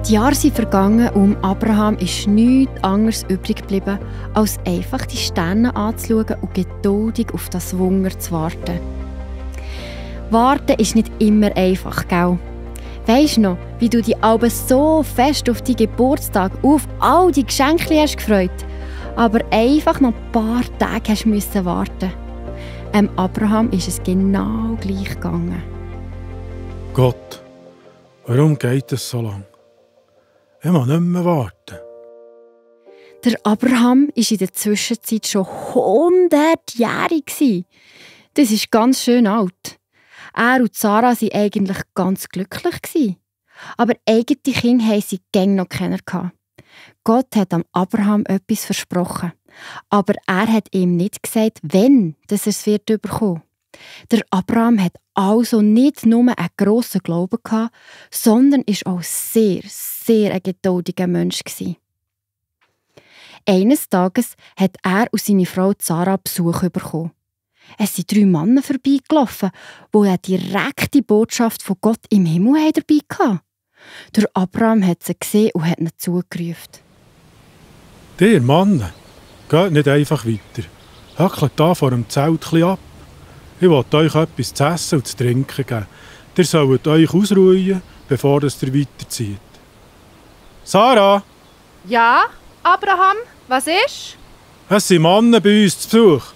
Die Jahre sind vergangen und Abraham ist nichts anderes übrig geblieben, als einfach die Sterne anzuschauen und geduldig auf das Wunder zu warten. Warten ist nicht immer einfach, gell? Weisst du noch, wie du dich aber so fest auf deinen Geburtstag, auf all die Geschenke hast gefreut, aber einfach noch ein paar Tage hast müssen warten. Abraham ist es genau gleich gegangen. Gott, warum geht es so lang? Ich muss nicht mehr warten. Der Abraham war in der Zwischenzeit schon 100-jährig. Das ist ganz schön alt. Er und Sarah waren eigentlich ganz glücklich. Aber eigene Kinder hatten sie noch keiner. Gott hat am Abraham etwas versprochen. Aber er hat ihm nicht gesagt, wann er es bekommen wird. Der Abraham hat also nicht nur einen grossen Glauben gehabt, sondern war auch sehr, sehr ein geduldiger Mensch. Eines Tages hat er und seine Frau Sarah Besuch bekommen. Es sind 3 Männer vorbeigelaufen, die eine direkte Botschaft von Gott im Himmel dabei hatten. Der Abraham hat sie gesehen und hat ihnen zugerufen. Ihr Mann, geht nicht einfach weiter. Hackelt da vor dem Zelt etwas ab. Ich will euch etwas zu essen und zu trinken geben. Ihr sollt euch ausruhen, bevor ihr weiterzieht. Sarah? Ja, Abraham, was ist? Es sind Männer bei uns zu Besuch.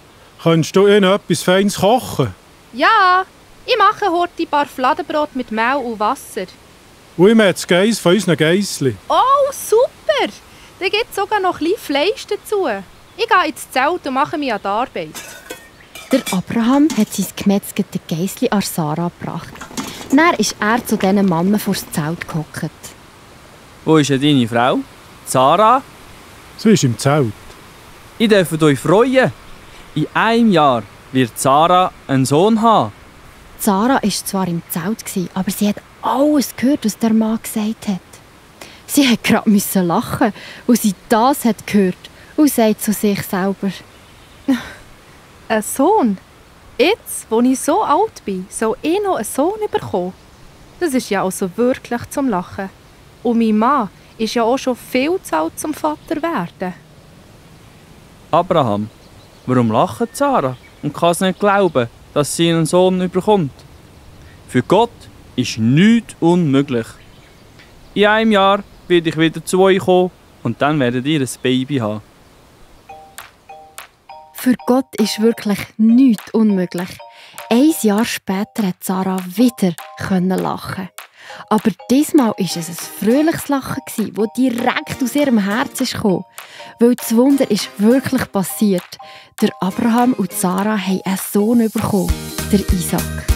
Könntest du ihnen etwas Feines kochen? Ja, ich mache heute ein paar Fladenbrot mit Mehl und Wasser. Und ich möchte das Geiss von unseren Geissli. Oh, super! Da gibt es sogar noch ein bisschen Fleisch dazu. Ich gehe ins Zelt und mache mich an die Arbeit. Der Abraham hat sein gemetzgete Geissli an Sarah gebracht. Dann ist er zu diesen Männern vor das Zelt gehockt. Wo ist denn deine Frau? Sarah? Sie ist im Zelt. Ich darf euch freuen. In einem Jahr wird Sarah einen Sohn haben. Sarah war zwar im Zelt, aber sie hat alles gehört, was der Mann gesagt hat. Sie musste gerade lachen, als sie das hat gehört und sagt zu sich selber: Ein Sohn? Jetzt, wo ich so alt bin, soll ich noch einen Sohn bekommen? Das ist ja also wirklich zum Lachen. Und mein Mann ist ja auch schon viel zu alt zum Vater werden. Abraham, warum lacht Sarah und kann es nicht glauben, dass sie einen Sohn bekommt? Für Gott ist nichts unmöglich. In einem Jahr werde ich wieder zu euch kommen und dann werdet ihr ein Baby haben. Für Gott ist wirklich nichts unmöglich. 1 Jahr später hat Sarah wieder lachen. Aber diesmal war es ein fröhliches Lachen, das direkt aus ihrem Herz kam. Weil das Wunder ist wirklich passiert. Der Abraham und Sarah haben einen Sohn bekommen, der Isaac.